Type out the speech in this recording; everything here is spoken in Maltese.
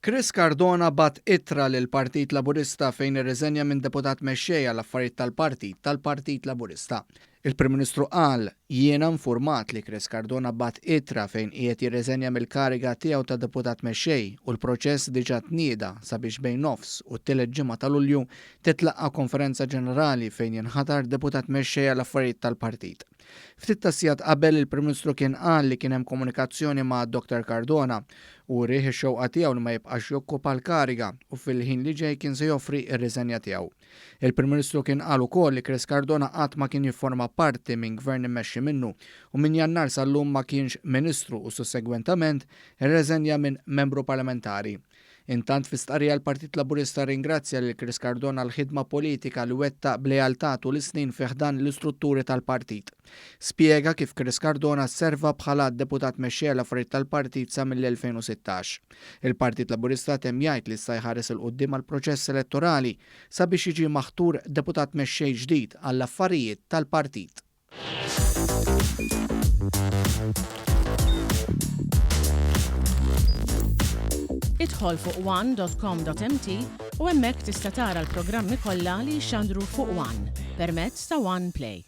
Chris Cardona bagħat ittra lill-Partit Laburista fejn irriżenja minn Deputat Mexxej għall-Affarijiet tal-Partit tal-Partit Laburista. Il-Prim Ministru qal, Jiena nfurmat li Chris Cardona bagħat ittra fejn qiegħed jirriżenja mill-kariga tiegħu ta' Deputat Mexxej u l-proċess diġà tnieda sabiex bejn nofs u t-tielet ġimgħa ta' Lulju titlaqqa' konferenza ġenerali fejn jinħatar Deputat Mexxej għall-Affarijiet tal-Partit. Ftit tas-sigħat qabel, il-Prim Ministru kien qal li kien hemm komunikazzjoni ma' Dr Cardona u wrieh ix-xewqa tiegħu li ma jibqax jokkupa l-kariga u fil-ħin li ġej kien se joffri r-riżenja tiegħu. Il-Prim Ministru kien qal ukoll li Chris Cardona qatt ma kien jifforma parti minn Gvern immexxi minnu u minn Jannar sal-lum ma kienx Ministru u sussegwentament irreżenja minn Membru Parlamentari. Intant fi stqarrija l-Partit Laburista rringrazzja lil Chris Cardona għall-ħidma politika li wettaq b'lealtà tul is-snin fi ħdan l-istrutturi tal-partit. Spjega kif Chris Cardona serva bħala Deputat Mexxej għall-Affarijiet tal-Partit sa mill-2016. Il-Partit Laburista temm jgħid li issa jħares 'il quddiem għall-proċess elettorali sabiex jiġi maħtur Deputat Mexxej ġdid għall-Affarijiet tal-Partit. Idħol fuq one.com.mt u hemmhekk tista' tara l-programmi kollha li jixxandru fuq One permezz ta' One Play.